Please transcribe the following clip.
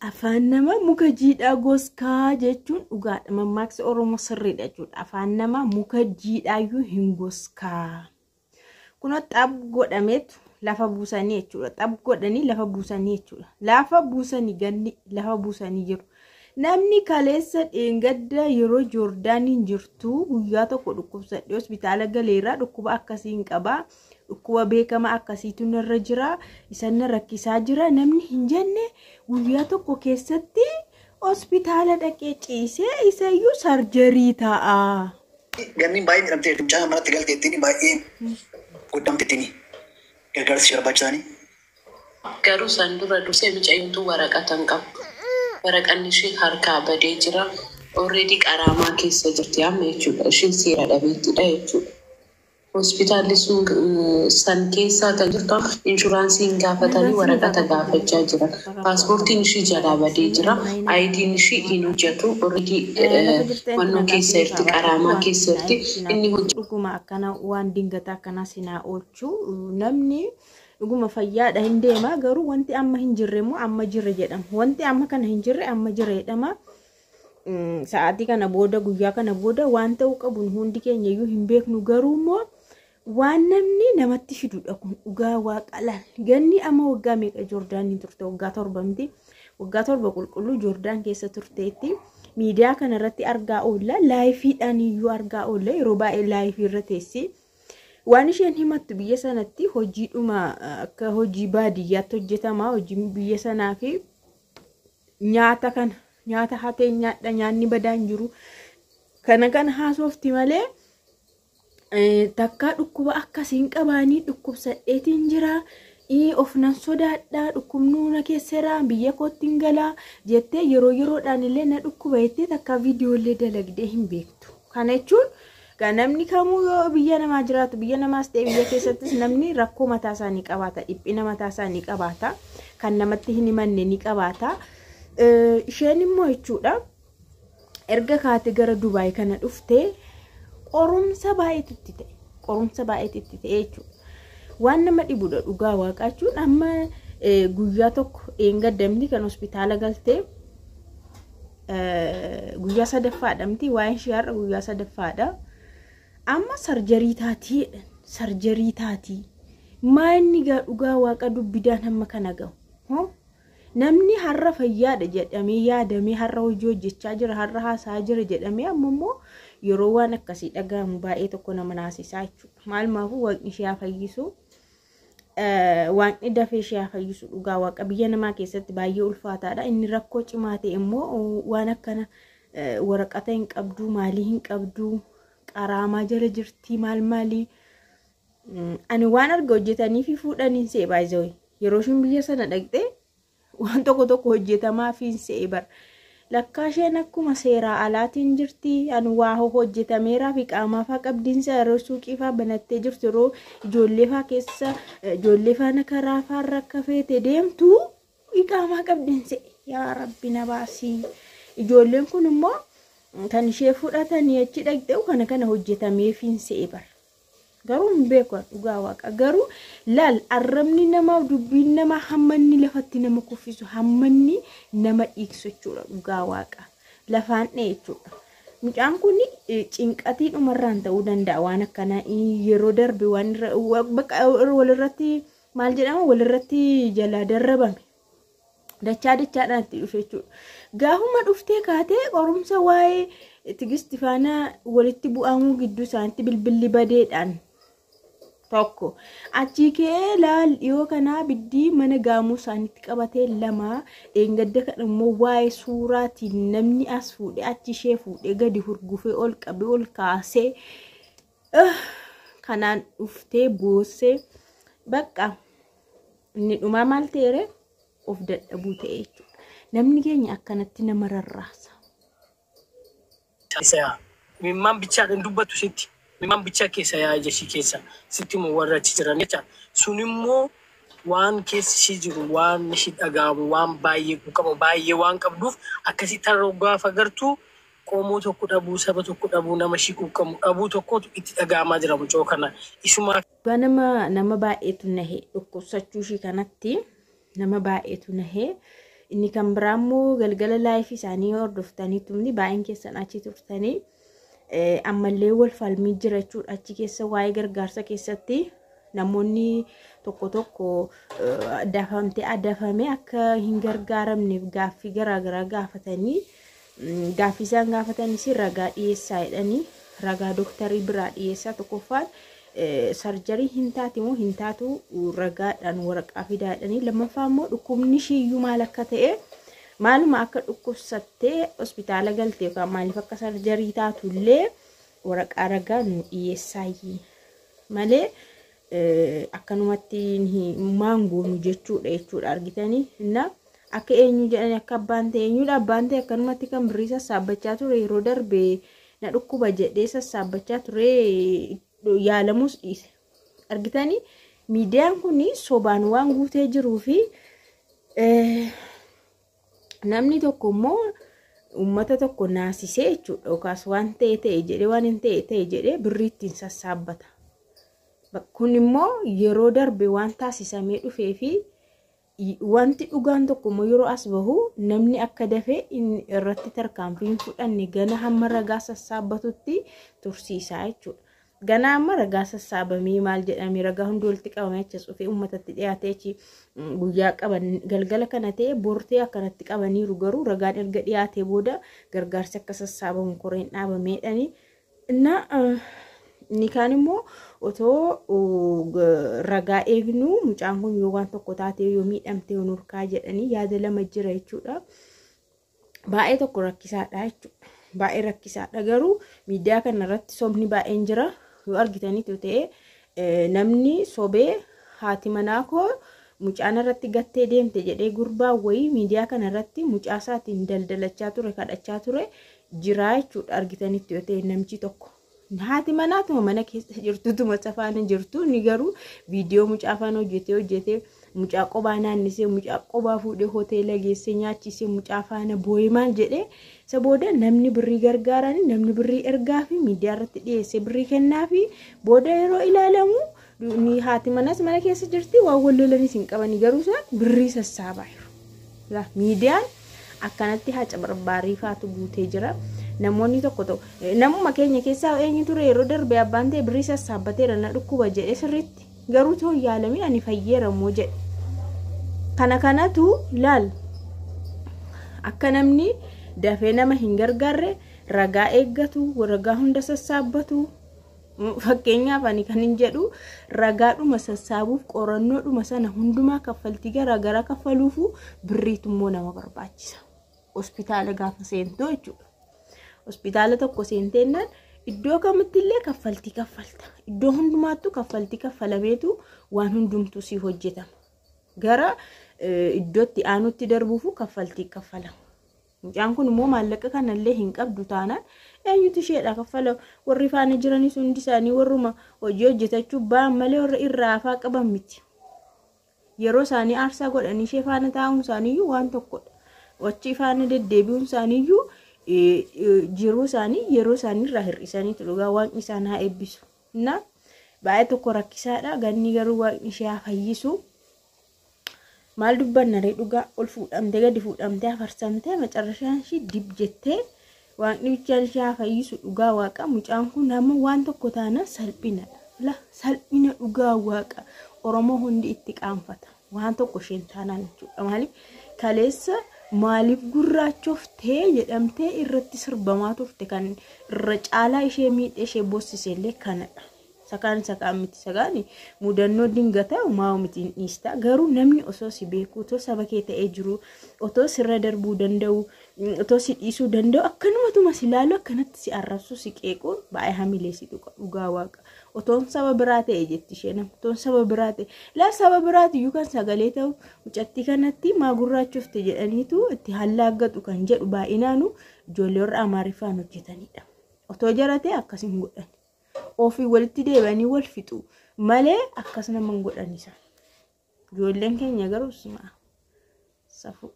Afaan namaa muka jiidhaa goskaa jechuun dhugaadha. Mammaaksi Oromoo sirriidha jechuudha. Afaan namaa muka jiidhaayyuu hin goskaa. Kunoo xab godhameetu lafa buusanii jechuudha. Xab godhanii lafa buusanii jechuudha. Lafa buusanii ganni lafa buusanii jiru. Namni kaleessa dheengadda yeroo Joordaaniin jirtu guyyaa tokko dhukkubsadhee hospitaala galeera, dhukkuba akkasii hin qabaa, dhukkuba beekamaa akkasiitu narra jira, isan na rakkisaa jira namni hin jenne guyyaa tokko keessatti hospitaala dhaqee ciisee isayyuu sarjarii ta'a. Ganniin baay'ee miidhamteerti. Mucaan manatti galteettiin baay'ee godhamteettiin gargaarsi ishee barbaachisaanii. Garuu san dura dursee mucayyootu waraqata hin qabdu. Waraqanni ishee harkaa badee jira. Already qaraamaa keessa jirti amma jechuudha. Ishiin seera dhabeettidha jechuudha. Hospitaalli sun san keessaa kan jirtu amma inshuraansiin gaafatanii waraqata gaafachaa jiran. Paaspoortiin ishii jalaa badee jira. IDn ishii hin hojjetu. Already wannoo keessa jirti, qaraamaa keessa jirti. Inni hojii Dhuguma akkana waan dingataa akkanaa sinaa oolchu. Namni dhuguma fayyaadha hin deema, garuu wanti amma hin jirre immoo amma jirre jedhama. Wanti amma kana hin jirre amma jira jedhama. Sa'aatii kana booda, guyyaa kana booda waan ta'uu qabu hundi keenya iyyuu hin beeknu, garuu immoo waan namni namatti fidudha kun, dhugaa waaqa laal. Ganni amma waggaa meeqa Joordaaniin turte? Waggaa 7 miti? Waggaa 7 qulqulluu Joordaan keessa turteetti. Miidiyaa kana irratti argaa oolla, liveiidhaan iyyuu argaa oolla, yeroo baay'ee live irra teessi. Waan isheen himattu biyya sanatti hojiidhuma akka hojii baadiyyaatti hojjetama, hojii biyya sanaa fi nyaata kana nyaata hatee nyaadha, nyaanni badaan jiru kana kana haasofti malee takkaa dhukkuba akkasiin qabaanii dhukkubsadheetiin jira, of nan sodaadha, dhukkubnuu na keesseera, biyya kootti hin galaa jettee yeroo yeroodhaan illee na dhukkuba jettee takkaa viidiyoolee dalagdee hin beektu. Kana jechuun namni kamuu yoo biyya namaa jiraatu, biyya namaas ta'e biyya keessattis, namni rakkoo mataa isaanii qabaata, dhiphina mataa isaanii qabaata, kan namatti hin himanne ni qabaata. Isheen immoo jechuudha erga kaate gara Dubaay kana dhuftee qorumsa baay'eetu itti ta'e, qorumsa baay'eetu itti ta'e jechuudha. Waan nama dhibudha dhugaa waaqaa jechuun amma guyyaa tokko dheengaddamti kan hospitaala galtee, guyyaa sadaffaadhamti waa'een ishee, har'a guyyaa sadaffaadha. Amma surgery taatii jedhan, surgery taatii. Maa inni gaa dhugaa waaqa dubbidaan hamma kana gahu? Namni har'a fayyaadha jedhamee yaadamee, har'a hojii hojjechaa jira, har'a haasaa jira jedhamee, amma immoo yeroo waan akkasii dhaga'amu baay'ee tokko nama naasisaa jechuudha. Maal maafuu waaqni ishee haa fayyisu. Waaqni dafee ishee haa fayyisu, dhugaa waaqa biyya namaa keessatti baay'ee ulfaataadha. Inni rakkoo cimaa ta'e immoo waan akkana waraqata hin qabdu, maalii hin qabdu, qaraamaa jala jirti, maal maalii. Ani waan arga hojjetanii fi fuudhaniin se'e baay'ee yeroo isheen biyya sana dhaqxee waan tokko tokko hojjetamaa fi se'e bara. Lakkaa isheen akkuma seeraa alaatiin jirti. Ani waa hojjetameeraa fi qaamaafaa qabdiinsa yeroo suuqii faa banattee jirtu, yeroo ijoollee faa keessa ijoollee faana karaa faarra akka feete deemtu iqaamaa qabdiinsa. Yaa Rabbi na baasii. Ijoolleen kun immoo kan ishee fudhatanii achi dhaqxee kana kana hojjetameefiin se'e bara. Garuu hin beeku dhugaa waaqa. Garuu laal, arrabni namaa, dubbiin namaa hammanni lafatti nama kuffisu, hammanni nama dhiigsu jechuudha dhugaa waaqa. Lafaan dha'e jechuudha. Mucaan kun cinqatii dhumarraan ta'uu danda'a waan akkanaa yeroo darbe waan walirratti maal jedhama, walirratti jalaa darrabame. Dachaa dachaadhaan itti dhufe jechuudha. Gaafuma dhuftee kaatee qorumsa waa'ee Tigisti faana walitti bu'amuu gidduu isaaniitti bilbilli badeedhaan tokko. Achii ka'ee laal dhiyoo kanaa biddii mana gaamuu isaaniitti qabatee lama, dheengadda kan immoo waa'ee suuraatiin namni as fuudhee achi ishee fuudhee gadi hurgufee ol qabee ol kaasee kanaan dhuftee boossee bakka inni dhumaa maal ta'eere of dadhabuu ta'e jechuudha. Namni keenya akkanatti nama rarraasa. Keessa yaa. Imimmaan bichaadhaan dubbatu sitti. Imimmaan bichaa keessa yaa ija ishii keessa. Sitti immoo warra achi jiran jecha. Sun immoo waan keessi ishii jiru, waan ishii dhaga'amu, waan baay'ee quuqama baay'ee waan qabduuf akkasitti har'a gaafa agartu qomoo tokko dhabuu, saba tokko dhabuu, nama ishii quuqamu dhabuu tokkotu itti dhaga'amaa jira mucoo kana. Isumaa Dhugaa nama baay'eetu nahe dhukkubsachuu ishii kanatti, nama baay'eetu nahee. Inni kan biraa immoo galgala live isaanii hordoftanii tumni baay'een keessan achi turtanii ammallee wal falmii jira jechuudha. Achi keessa waa'ee gargaarsa keessatti namoonni tokko tokko dafamtee adafamee akka hin gargaaramneef gaaffii garaagaraa gaafatanii gaaffii isaan gaafatanis ragaa dhiyeessaa jedhanii ragaa dooktarii biraa dhiyeessaa. Tokkoffaan surgery hin taati moo hin taatu ragaadhaan waraqaa fidaa jedhanii, lammaffaa immoo dhukkubni ishiiyyuu maal akka ta'e, maaluma akka dhukkubsattee hospitaala galte yookaan maaliif akka surgery taatullee waraqaa ragaa nu dhiyeessaayi malee akkanumatti maangoonu jechuudha argitanii. Inna akka eenyu jedhani, akka abbaan ta'e eenyudha, abbaan ta'e akkanumatti kan birrii sassaabbachaa ture yeroo darbe na dhukkuba jedhee sassaabbachaa ture, yaalamus dhiise. Argitanii, miidiyaan kun sobaan waan guutee jiruu fi namni tokko immoo uummata tokko naasisee jechuudha, yookaas waan ta'e ta'e jedhee, waan hin ta'e ta'e jedhee birrii ittiin sassaabbata. Kun immoo yeroo darbe waan taasisamee dhufee fi wanti dhugaan tokko immoo yeroo as bahu namni akka dafee irratti tarkaanfii hin fudhanne gana hamma ragaa sassaabbatutti tursiisaa jechuudha. Ganaa amma ragaa sassaabamee maal jedhamee ragaa hundi walitti qabamee achas dhufee uummatatti dhiyaatee achi guyyaa qaban galgala kana ta'e bortee akkanatti qabaniiru, garuu ragaan erga dhiyaatee booda gargaarsi akka sassaabamu koreen dhaabameedhani. Inna inni kaan immoo otoo ragaa eegnu mucaan kun yoo waan tokko taatee, yoo miidhamte, yoo nurkaa jedhanii yaada lama jira jechuudha. Baay'ee tokko rakkisaadha jechuudha. Baay'ee rakkisaadha, garuu miidiyaa kanarratti sobni baay'een jira. Yoo argitaniitu ta'e, namni sobee haati manaa koo mucaan irratti gattee deemte jedhee gurbaa wayii miidiyaa kanarratti mucaa isaatiin daldalachaa ture, kadhachaa ture jira jechuudha, argitanitti yoo ta'e namichi tokko. Haati manaatuma mana keessa jirtutuma safaana jirtu, inni garuu viidiyoo mucaa faana hojjetee hojjetee, mucaa qobaa naannisee, mucaa qobaa fuudhee hoteela geessee nyaachisee, mucaa faana boo'ee maal jedhee, isa booda namni birrii gargaaranii, namni birrii ergaa fi miidiyaa irratti dhiyeessee birrii kennaa fi booda yeroo ilaalamu ni haati manas mana keessa jirti, waan wal lolanis hin qabanii, garuu isaan birrii sassaabaa jiru. Miidiyaan akkanatti haca barbaarii faatu guutee jira. Namoonni tokko tokko namuma keenya keessaa eenyu ture yeroo darbe abbaan ta'e birrii sassaabbateera na dhukkuba jedhee, sirriitti garuu too yaalamin ani fayyeera immoo jedhe. Kana kanatu laal akka namni dafee nama hin gargaarre ragaa eeggatu, ragaa hunda sassaabbatu. Fakkeenyaaf ani kan hin jedhu ragaadhuma sassaabuuf, qorannoodhuma sana hundumaa kaffaltii garaagaraa kaffaluufu birriitu immoo nama barbaachisa. Hospitaala gaafa seentu jechuudha. Hospitaala tokko seenteennaan iddoo kamitti illee kaffaltii kaffalta. Iddoo hundumaattuu kaffaltii kaffalameetu waan hundumtuu si hojjetama. Gara iddootti aanutti darbuufu kaffaltii kaffalama. Mucaan kun immoo maallaqa kanallee hin qabdu taanaan eenyutu isheedha kaffala? Warri faana jiranis hundi isaanii warruma hojii hojjetachuu ba'an malee warra irraa hafaa qaban miti. Yeroo isaanii aarsaa godhanii ishee faana taa'uun isaaniiyyuu waan tokkodha. Achi faana deddeebi'uun isaaniiyyuu jiruu isaanii yeroo isaanii irraa hir'isaniitu, dhugaa waaqni isaan haa eebbisu. Na baay'ee tokko rakkisaadha. Ganni garuu waaqni ishee haa fayyisu. Maal dubbanna ree? Dhugaa ol fuudhamtee gadi fuudhamtee afarsamtee macarrashaan ishee dib jettee, waaqni bichaan ishee haa fayyisu. Dhugaa waaqa, mucaan kun nama waan tokko taana salphinadha. La salphina, dhugaa waaqa, Oromoo hundi itti qaanfata. Waan tokko isheen taanaan jechuudha. Maaliif kaleessa maaliif gurraachoftee jedhamtee irratti sirbamaa turte, kan irra caalaa ishee miidhee ishee boossise illee kanadha. Sakaan sakaan miti, sakaan mudannoo dingata maa miti hin dhiista, garuu namni osoo si beeku, otoo saba kee ta'ee jiru, otoo sirra darbuu danda'u, otoo si dhiisuu danda'u, akkanumatuma si ilaalu, akkanatti si arrabsu, si qeequun baay'ee hamilee si tuqa, dhugaa waaqa. Otoon saba biraa ta'e jetti isheen, otoon saba biraa ta'e, laa saba biraati iyyuu kan sagalee ta'u mucattii kanatti maa gurraachofte jedhaniitu itti hallaaggatu kan jedhu baay'inaanu ijoollee warra Amaariffaan hojjetanidha. Otoo jara ta'e akkas hin godhan. Ofii walitti deebi'anii wal fixu malee akkas nama hin godhan isaan. Ijoolleen keenya garuu sima safu.